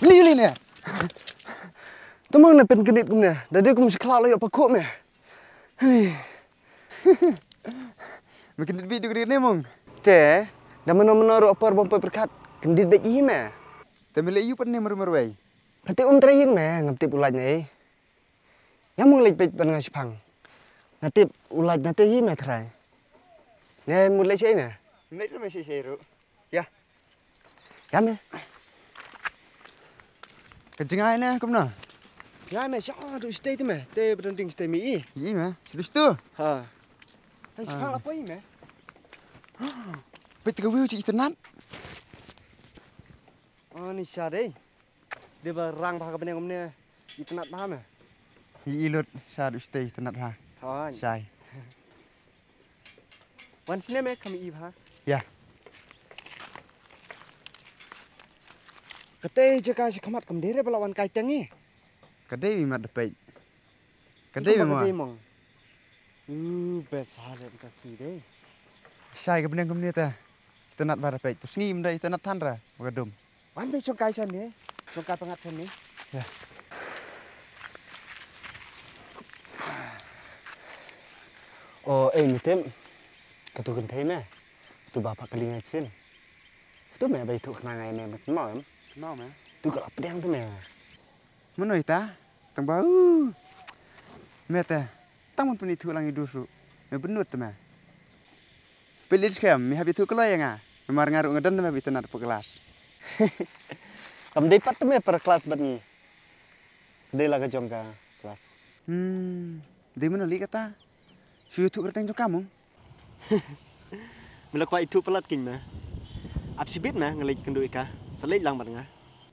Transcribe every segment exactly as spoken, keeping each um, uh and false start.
Yuli yuli ne. Tumang na pen kenit kumne. Dade kum shi khlak la ïoh pakuk me. Hali. Me kenit bi duk ri ne mong. Te, da mano mano ro apor bom pe perkat. Kendit bek i me. Te me le yu pen ne meru meru wei. Pati um trai ying me ngam tip u lait ne. Ïa mong leit peit ban nga shipang. Nga tip u lait na te hi me trai. Ne mut leit shei ne. Leit me shei shei ruh. Ïa. Ïa me. Ka jngai ne kumno? Jngai me sha du stay te me. Te bedon ding stay me i. I me. Shu du stu. Ha. Tang shipang la poi me. Peit ka view chi itynnat. Ani sha dei. Dei ba rang bha ka bneng kumne itynnat bha me. I lut sha du stay itynnat bha. Hooid. Shai. Wan sne me kam i bha. Ïa. Katei jaka shi khmat kam dei re ba la wan kai teng i. Ka dei wi mat da peit. Ka dei wi ma. Dei mong. U best bha le ka si dei. Shai ka bneng kumne te. Itynnat bha da peit. Tu sngi mdei itynnat than ra. Ba ka dum. Wan dei shong kai shane. Shong kai pangat shane. Ïa. O ei me tip. Katu kynthei me. Katu ba pha kali ngai sin. Katu me ba ithuh khnang ngai me me tmau em. Tmau me. Tu ka la pdiang tu me. Mano ita? Tang ba u. Me te. Tang man pynithuh lang i dus ruh. Me bynut te me. Peit leit skhem, me hap ïathuh kloi ïa nga. Namar nga ruh nga don te me ba itynnat pa klas. Kam dei pat te me para klas bad ngi. Ka dei la ka jong ka klas. Hmm. Dei mano lei kata. Shu ïathuh kyrteng jong ka mo. Me la kwah ithuh palat keiñ me. Ap shibit me nga leit kynduh ïa ka. Sa leit lang bad nga.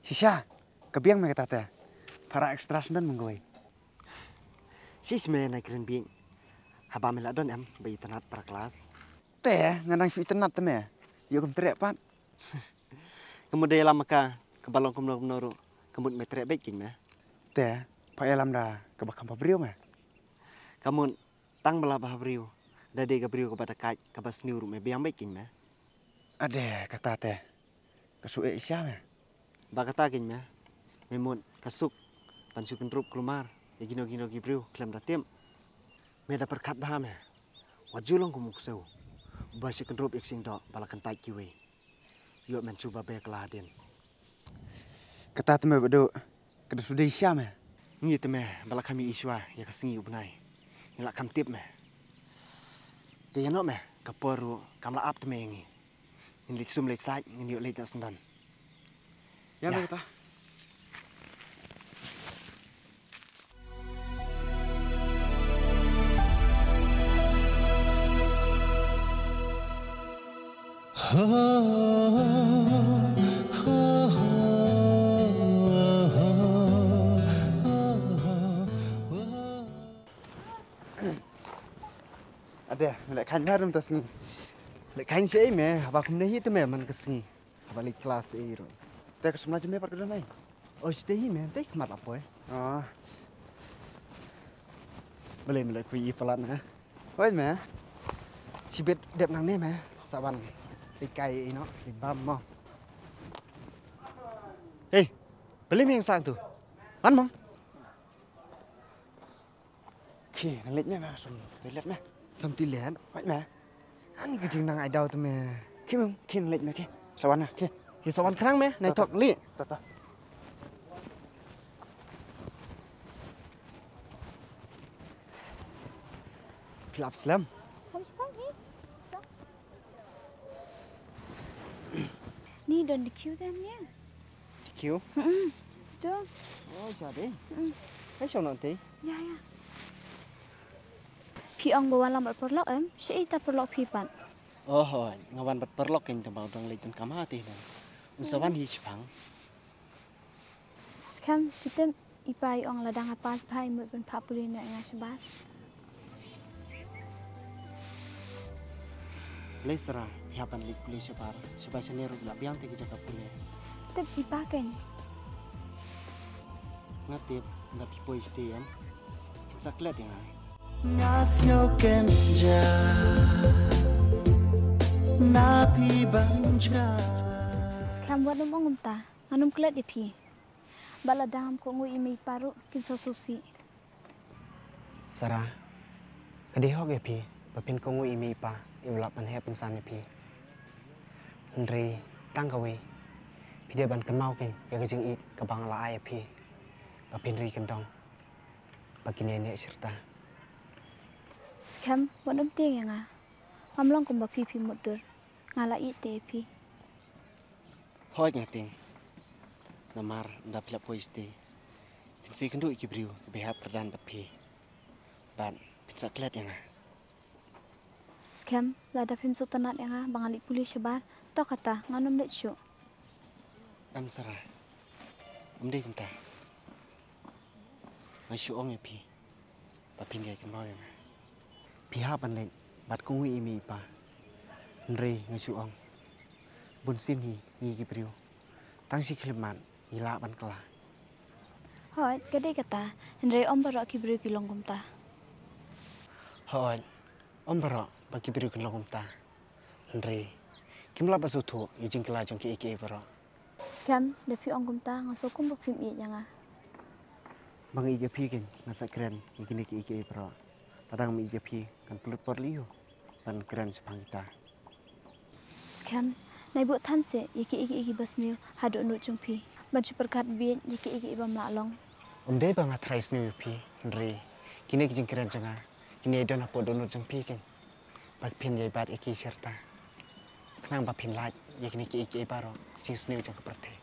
Shisha. Ka biang me kata te. Para extra sendon mengoi. Sis me nai kren biang. Haba me la don em ba itynnat para klas. Te nga nang shu itynnat te me. Ïoh kum treh pat. Ka mut da ïalam ka kaba long kumno kumno ruh. Ka mut me treh beit keiñ me. Te pha ïalam da kaba kham ba briew me. Ka mut tang ba la ba briew. Da dei ka briew kaba da kait kaba sniew ruh me biang beit keiñ me. Ade kata te. Ka shu eh sha me. Ba kata keiñ me. Me mut ka suk ban shu kyndrup klumar ïa kino kino ki briew khlem da tip. Me da pyrkhat bha me. Wat ju long kum u ksew uba shu kyndrup ïa ka shingdoh ba la kyntait kiwei. Ïoh men shu ba bek la hadien. Kata te me ba dei. Ka da shu dei sha me. Ngi te me ba la kham ïohi shuwa ïa ka sngi u bnai. Ngi la kham tip me. Te ïa noh me ka por ruh kam la ap te me ïa ngi. Ngin leit sum leit sait ngin ïoh leit noh sngewdon. Ïa me kata. Ade, me leh khaiñ bha rum ta sngi. Leh khaiñ shi ei me, haba kumne hi te me man ka sngi. Haba leit klas ei ruh. Te ka samla jong me pat ka don ei? O shi te hi me, te khmat la poi. Ah. Balei me leh kui i palat na. Oi me. Shibit dep nangne me, sa wan leit kai ei noh, leit bam mo. Hei, balei me ïeng sang tu. Wan mo. Khie, nang leit me, me, sam toilet me. Sam toilet? Leit me. Ani ka jingnang ai daw te me. Khie me, khie nang leit me, khie. Sa wan na, khie. Khie sa wan khnang me, nai thok li. Ta, ta. Phi la ap slem. Kham shu pang hi. Ni don D Q te ne. D Q? Mm. Tu. Oh, sha dei. Mm. Hai shong nonte. Ya, ya. Phi ong ba wan lang bad paralok em? Shaei ta paralok phi pat? Oh, hooid, nga wan bad paralok keiñ tang ba u dang leit donkam ha te ne. Un sa wan hi shipang. Skhem, phi tip, i pa i ong lada nga pass bha i mut ban phah pule na nga shabar. Lei sara, phi hap ban leit pule shabar, shabar shane ruh la biang te ki jaka pule. Tip i pa keiñ. Nga tip, lada phi poi shatei em, phin sa klet ïa nga. Nga sngew kynja na phi ban jngai. Skhem wat nym ong kumta. Ngan ym klet ïa phi. Bad lada ngam kohnguh ïa i mei i pa ruh kin sa sngewsih. Sara, ka dei hok ïa phi ba phin kohnguh ïa i mei i pa iba la pynheh pynsan ïa phi. Hynrei tang kawei, phi dei ban kynmaw keiñ ïa ka jingïeit kaba nga la ai ïa phi, ba phin ri kyndong, ba kin ïai neh shirta. Skhem, wat nym tieng ïa nga. Ngam long kumba phi phi mutdur. Nga la ïeit te ïa phi. Hooid nga tieng. Namar ynda phi la poi shatei, phin sa ïakynduh ïa ki briew kiba hap kyrdan bad phi. Bad phin sa klet ïa nga. Skhem, lada phim sngewtynnat ïa nga ba nga leit pule shabar, to kata, ngan ym leit shuh. Em Sara, ym dei kumta. Nga shu ong ïa phi ba phin ïai kynmaw ïa nga. Phi hap ban leit bad kohnguh ïa i mei i pa. Hynrei nga shu ong, bunsien hi ngi ki briew, tang shi khyllipmat ngi lah ban kylla. Hooid, ka dei kata, hynrei ym baroh ki briew ki long kumta. Hooid, ym baroh ba ki briew kin long kumta. Hynrei kim lah ban sngewthuh ïa jingkylla jong kiei kiei baroh. Skhem, da phi ong kumta nga sngew kumba phim ïeit ïa nga. Ba nga ïeit ïa phi keiñ nga sa kren ïa kine kiei kiei baroh. Lada ngam ïeit ïa phi, ngan pynlut por lei ban kren shaphang kita. Skhem, nai buh than seh ïa kiei kiei kiba sniew ha dohnud jong phi, ban shu pyrkhat bieit ïa kiei kiei bym lah long. Ym dei ba nga tharai sniew ïa phi, hynrei kine ki jingkren jong nga kin ïai don hapoh dohnud jong phi keiñ, ba phin ïai bat ïa ki shirta, khnang ba phin lait ïa kine kiei kiei baroh ki jingsniew jong ka pyrthei.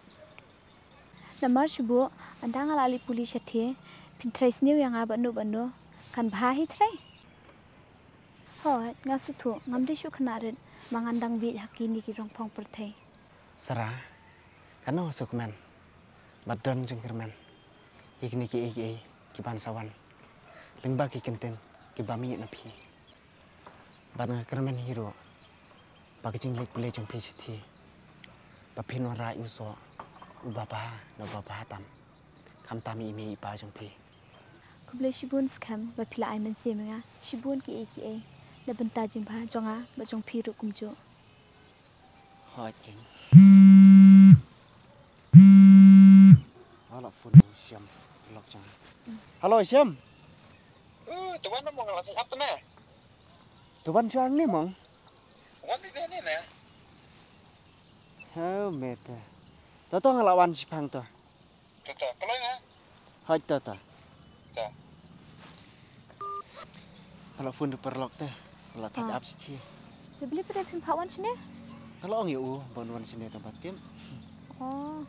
Namar shu buh, ynda nga la leit pule shatei, phin trei sniew ïa nga bad no bad no, kan bha hi trei. Hooid, nga sngewthuh, ngam dei shuh khynnah rit ba ngan dang bieit ha kine ki rongphong pyrthei. Sara, katno nga sngewkmen bad don jingkyrmen ïa kine kiei kiei kiban sa wan lyngba ki kyntien kiba mih na phi. Bad nga kyrmen hi ruh ba ka jingleit pule jong phi shatei, ba phin wanrah ïa u soh uba bha na uba bha tam, khamtam ïa i mei i pa jong phi. Khublei shibun Skhem ba phi la ai mynsiem ïa nga, shibun kiei kiei na bynta jingbha jong nga bad jong phi ruh kumjuh. Hooid keiñ. Halo phone u Shem, lok jong. Halo Shem. Uh, tuan mo la ap ne. Tuan jong ni mong. Wan di ne ne. Oh, mete. To to nga la wan shipang to. To to, kloi nga. Hooid to to. To. Halo phone da paralok te. Halo thaj ap siti. Bibli pada phim pha wan sini. Halo ong ïa u ban wan sini tang ba tim. Oh.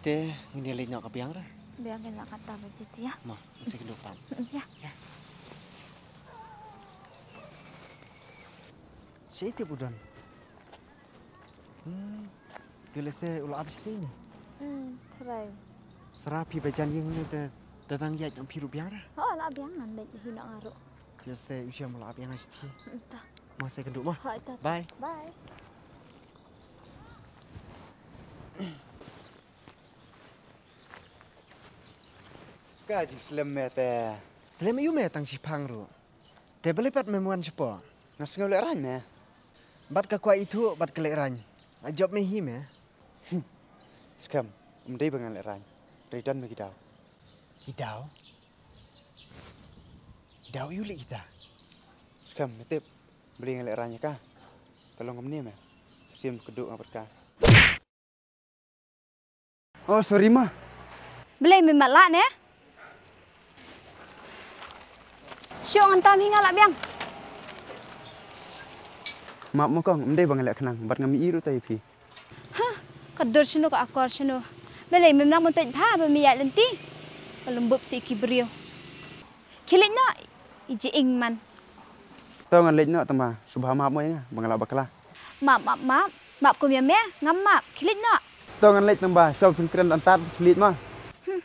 Te ngin ïa leit noh ka biang ra. Biang ngin la kata ba jiti ya. Ma, ngin sa kynduh pat. Ya. Ya. Sa ïa te budan. Hmm. Ïa lehse u la ap sini ne? Hmm, trai. Sara phi ba jan ïing ne te da dang ïaid noh phi ruh biang ra? Oh, la biang ngan leit hi noh nga ruh. Ïa lehse u Shem u la ap ïa nga siti. Hmm, ta. Ma sa kynduh ma. Ha, ta. Bye. Bye. Ka jingslem me te. Slem ïa u me tang shipang ruh. Te balei pat mem wan shapoh? Nga sngew lehraiñ me. Bad ka kwah ithuh bad ka lehraiñ. La jop me hi me. Skhem, ym dei ba ngan lehraiñ. Dei don me ki daw. Ki daw? Ki daw ïu lei kita. Skhem, me tip. Balei ngan lehraiñ ïa ka? Ka long kumne me. Siem kduh nga bad ka. Oh, sorry ma. Balei me mat lah ne? Shu ngan tam hi nga la biang. Map mo kong, ym dei ba nga leh khnang bad ngam ïohi ruh ïa phi. Huh, ka dur shano ka akor shano. Balei mem nang ban peit bha ba me ïaid lynti. Ka lum bup sih ki briew. Khie leit noh, i ji ing man. To ngan leit noh tang ba sngewbha map mo ïa nga ba nga la bakla. Map, map, map. Map kum ïa me, ngam map. Khie leit noh. To ngan leit tang ba sngewbha phin kren dang tad, khie leit ma. Hmm.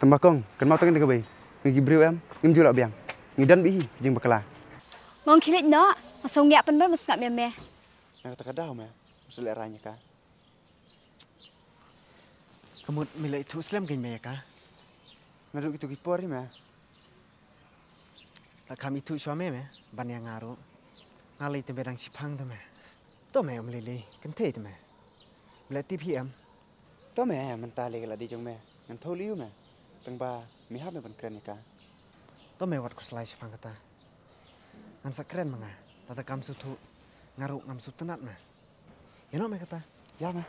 Tang ba kong, kynmaw tang ïa kawei. Ngi ki briew em, ngim ju lah biang. Ngi don beit hi jingbakla. Ngong khie leit noh, nga sngew ngiah pynban ba sngap ïa me. Na kata ka daw me, nga shu lehraiñ ïa ka. Ka mut me la ithuh slem kein me ïa ka. Naduh kito ki por hi me. Lada kham ithuh shuwa me me ban ïa nga ruh. Nga lei te me dang shipang te me. To me ym lei lei kynthei te me. Me la tip hi em. To me mynta lei ka la dei jong me. Ngan thew lei ïa me. Tang ba me hap me ban kren ïa ka. To me wat khuslai shaphang kata. Ngan sa kren ma nga. Lada kam sngewthuh, nga ruh ngam sngewtynnat ma. Ïa no me kata. Ïa me.